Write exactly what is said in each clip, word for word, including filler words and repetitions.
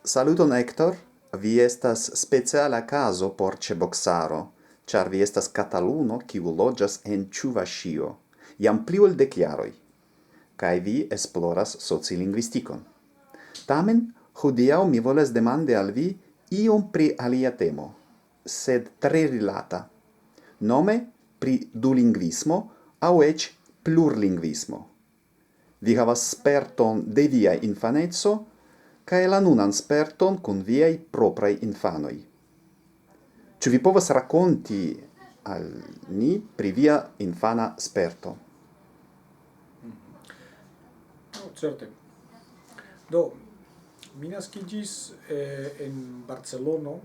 Saluton, Hector. Vi estas speciala kazo por Ĉeboksaro, ĉar vi estas kataluno, kiu loĝas en Ĉuvaŝio jam pli ol dek jaroj, kaj vi esploras socilingvistikon. Tamen, hodiaŭ mi volas demandi al vi iom pri alia temo, sed tre rilata, nome pri dulingvismo aŭ eĉ plurlingvismo. Vi havas sperton de via infaneco kaj la nunan sperton kun viaj propraj infanoj. Ĉu vi povas rakonti al ni pri via infana sperto? Oh, certe. Do, mi naskiĝis eh, en Barcelono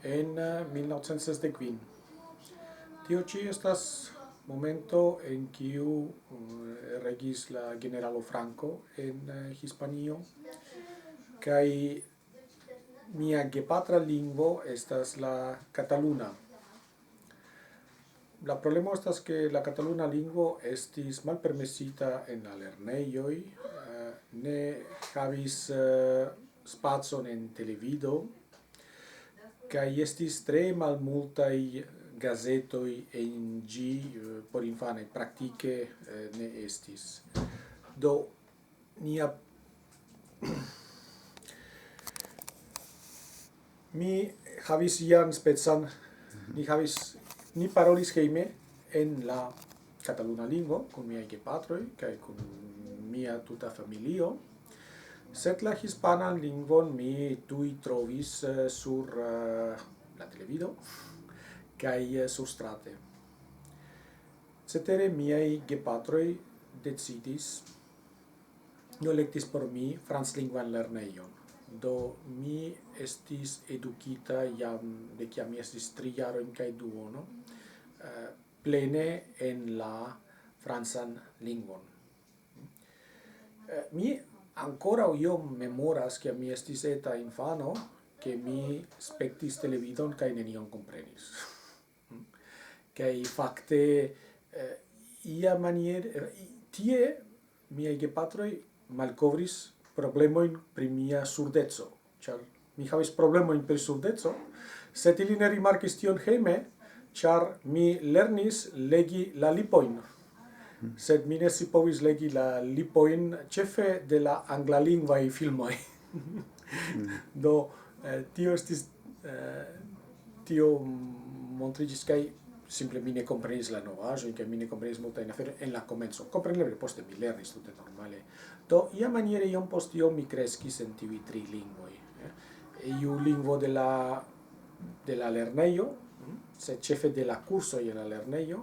en eh, mil novcent sesdek kvin. Tio ĉi estas momento en kiu eh, regis la generalo Franco en eh, Hispanio, kaj mia gepatra lingvo estas la kataluna. La problemo estas, ke la kataluna lingvo estis malpermesita en la lernejoj, eh, ne havis eh, spacon en televido, kaj estis tre malmultaj gazetoj en ĝi eh, por infanoj, praktike eh, ne estis. Do, nia mi havis ian specan, ni havis, ni parolis hejme en la kataluna lingvo kun miaj gepatroj kaj kun mia tuta familio, sed la hispanan lingvon mi tuj trovis eh, sur eh, la televido kaj eh, surstrate. Cetere miaj gepatroj decidis, do elektis por mi franclingvan lernejon. Do mi estis edukita jam de kiam mi estis tri jarojn kaj duono eh, plene en la francan lingvon. Eh, mi ankoraŭ iom memoras, kiam mi estis eta infano, ke mi spektis televidon kaj nenion komprenis. Kaj fakte eh, ia maniere, eh, tie miaj gepatroj malkovris problemojn pri mia surdeco, ĉar mi havis problemojn pri surdeco, sed ili ne rimarkis tion hejme, ĉar mi lernis legi la lipojn. Sed mi ne scipovis legi la lipojn, ĉefe de la anglalingvaj filmoj. Do, eh, tio estis, eh, tio montriĝis, kaj simple mi ne komprenis la novaĵojn, kaj mi ne komprenis multajn aferojn en la komenco. Kompreneble poste mi lernis tute normale. Do, ia maniere iom post iom mi kreskis en tiuj tri lingvoj. Eh. Iu lingvo de la, de la lernejo, mm, sed ĉefe de la kursoj en la lernejo,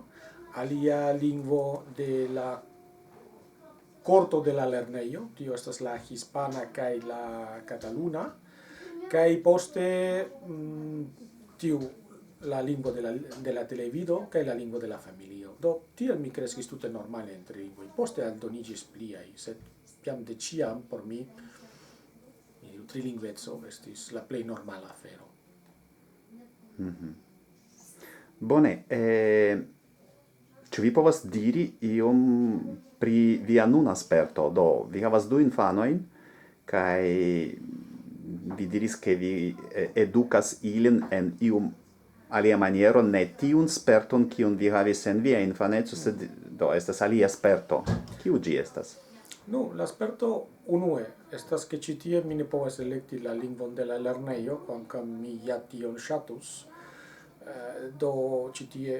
alia lingvo de la korto de la lernejo, tio estas la hispana kaj la kataluna, kaj poste mm, tiu la lingvo de la, de la televido kaj la lingvo de la familio. Do, tiel mi kreskis tute normale en tri lingvoj. Poste aldoniĝis pliaj, sed jam de ĉiam por mi, mi diru, trilingveco estis la plej normala afero. Mhm. Bone, eh, ĉu vi povas diri iom pri via nuna sperto? Do, vi havas du infanojn, kaj vi diris, ke vi eh, edukas ilin en iom alia maniero, ne tiun sperton, kiun vi havis en via infaneco, sed do estas alia sperto. Kiu ĝi estas? Nu, la sperto unue estas, ke ĉi tie mi ne povas elekti la lingvon de la lernejo, kvankam mi ja tion ŝatus. Eh, Do, ĉi tie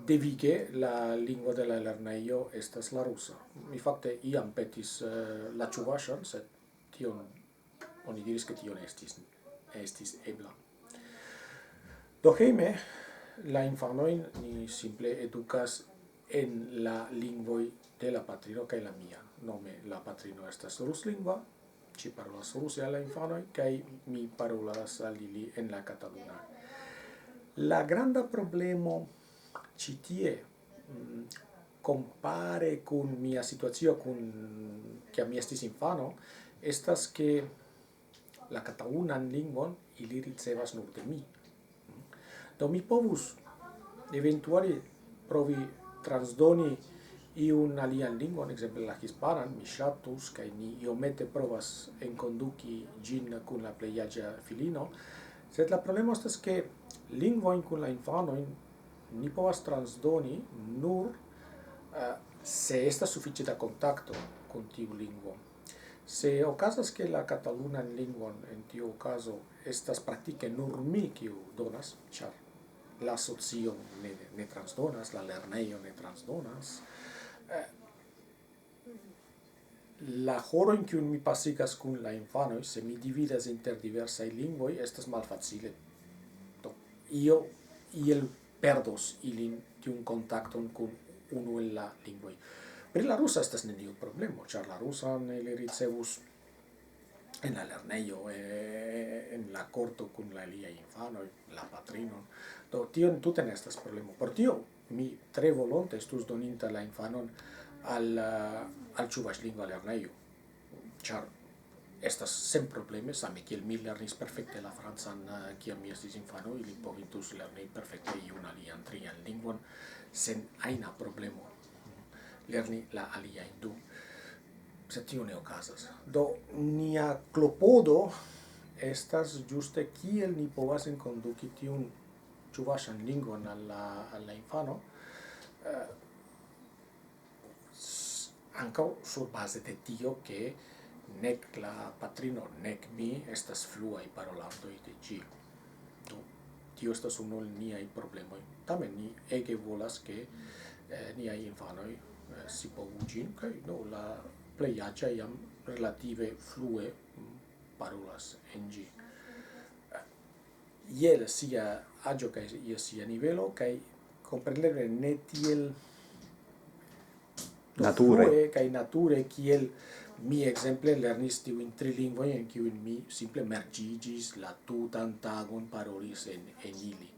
devige la lingvo de la lernejo estas la rusa. Mi fakte iam petis eh, la ĉuvaŝan, sed tion, oni diris, ke tion estis, estis ebla. Do, hejme la infanojn ni simple edukas en la lingvoj de la patrino kaj la mia. Nome la patrino estas ruslingva, ŝi parolas ruse al la infanoj, kaj mi parolas al ili en la kataluna. La granda problemo ĉi tie, mm, kompare kun mia situacio, kun kiam mi estis infano, estas, ke la katalunan lingvon ili ricevas nur de mi. Do, mi povus eventuale provi transdoni iun alian lingvon, ekzemple la hispanan, mi ŝatus, kaj ni iomete provas enkonduki ĝin kun la plej aĝa filino. Sed la problemo estas, ke lingvojn kun la infanoj ni povas transdoni nur, eh, se estas sufiĉe da kontakto kun tiu lingvo. Se okazas, ke la katalunan lingvon en tiu okazo estas praktike nur mi, kiu donas, ĉar la socio ne, ne transdonas, la lernejo ne transdonas, eh, la horojn, kiujn mi pasigas kun la infanoj, se mi dividas inter diversaj lingvoj, estas malfacile. Do, io, iel perdos ilin tiun kontakton kun unu el la lingvoj. Pri la rusa estas neniu problemo, ĉar la rusan ili ricevus en la lernejo, eh, en la korto kun la aliaj infanoj, la patrinon. Do, tio tute ne estas problemo. Por tio, mi tre volonte estus doninta la infanon al, eh, al ĉuvaŝlingva lernejo, ĉar estas senprobleme, same kiel mi lernis perfekte la francan, eh, kiam mi estis infano, ili povintus lerni perfekte iun alian trian lingvon sen ajna problemo, lerni la aliajn du. Sed tio ne okazas. Do, nia klopodo estas ĝuste kiel ni povas enkonduki tiun ĉuvaŝan lingvon al la, al la infano. Eh, s-, ankaŭ surbaze de tio, ke nek la patrino, nek mi estas fluaj parolantoj de ĝi. Do, tio estas unu el niaj problemoj. Tamen ni ege volas, ke, eh, niaj infanoj, eh, scipovu ĝin, kaj, no, la plej aĝaj jam relative flue, mm, parolas en ĝi. Eh, je sia aĝo kaj je sia nivelo, kaj kompreneble ne tiel Nature. Flue kaj nature, kiel mi ekzemple lernis tiujn tri lingvojn, en kiujn mi simple merĝiĝis, la tutan tagon parolis en, en ili.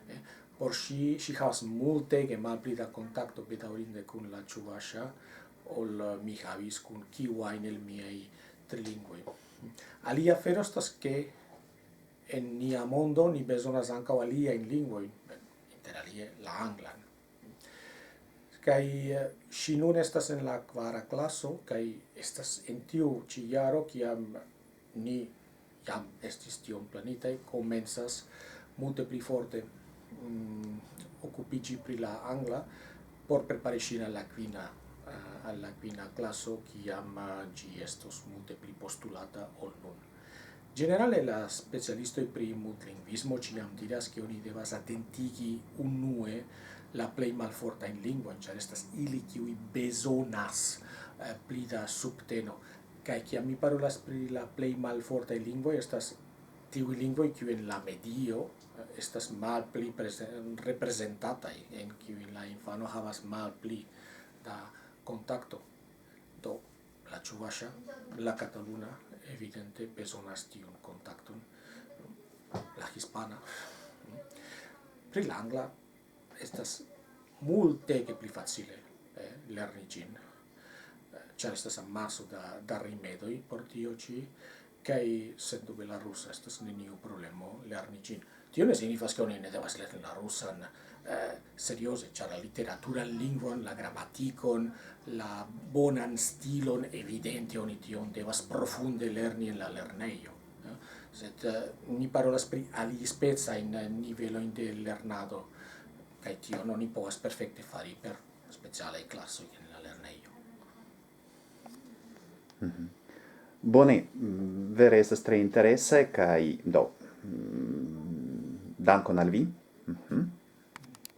Eh, por ŝi, ŝi havas multege malpli da kontakto, bedaŭrinde, kun la ĉuvaŝa, ol, eh, mi havis kun kiu ajn el miaj tri lingvoj. Alia afero estas, ke en nia mondo ni bezonas ankaŭ aliajn lingvojn, interalie la anglan. Kaj, eh, ŝi nun estas en la kvara klaso, kaj estas en tiu ĉi jaro, kiam ni jam estis tiom planitaj, komencas multe pli forte, mm, okupiĝi pri la angla por prepari ŝin al la kvina, eh, al la kvina klaso, kiam, eh, ĝi estos multe pli postulata ol nun. Ĝenerale, la specialistoj pri multlingvismo ĉiam diras, ke oni devas atentigi unue la plej malfortajn lingvojn, ĉar estas ili, kiuj bezonas, eh, pli da subteno. Kaj kiam mi parolas pri la plej malfortaj lingvoj, estas tiuj lingvoj, kiuj en la medio, eh, estas malpli preze-, reprezentataj, en kiuj la infano havas malpli da kontakto. Do, la ĉuvaŝa, la kataluna, evidente bezonas tiun kontakton, la hispana. Pri la angla estas multege pli facile, eh, lerni ĝin, eh, ĉar estas amaso da, da rimedoj por tio ĉi, kaj sendube la rusa estas neniu problemo lerni ĝin. Tio ne signifas, ke oni ne devas lerni la rusan, eh, serioze, ĉar la literaturan lingvon, la gramatikon, la bonan stilon, evidente oni tion devas profunde lerni en la lernejo, eh. Sed, eh, ni parolas pri alispecajn, eh, nivelojn de lernado, kaj tion oni povas perfekte fari per specialaj klasoj en la lernejo. Mhm. Bone, mm, vere estas tre interese, kaj do, mm, dankon al vi.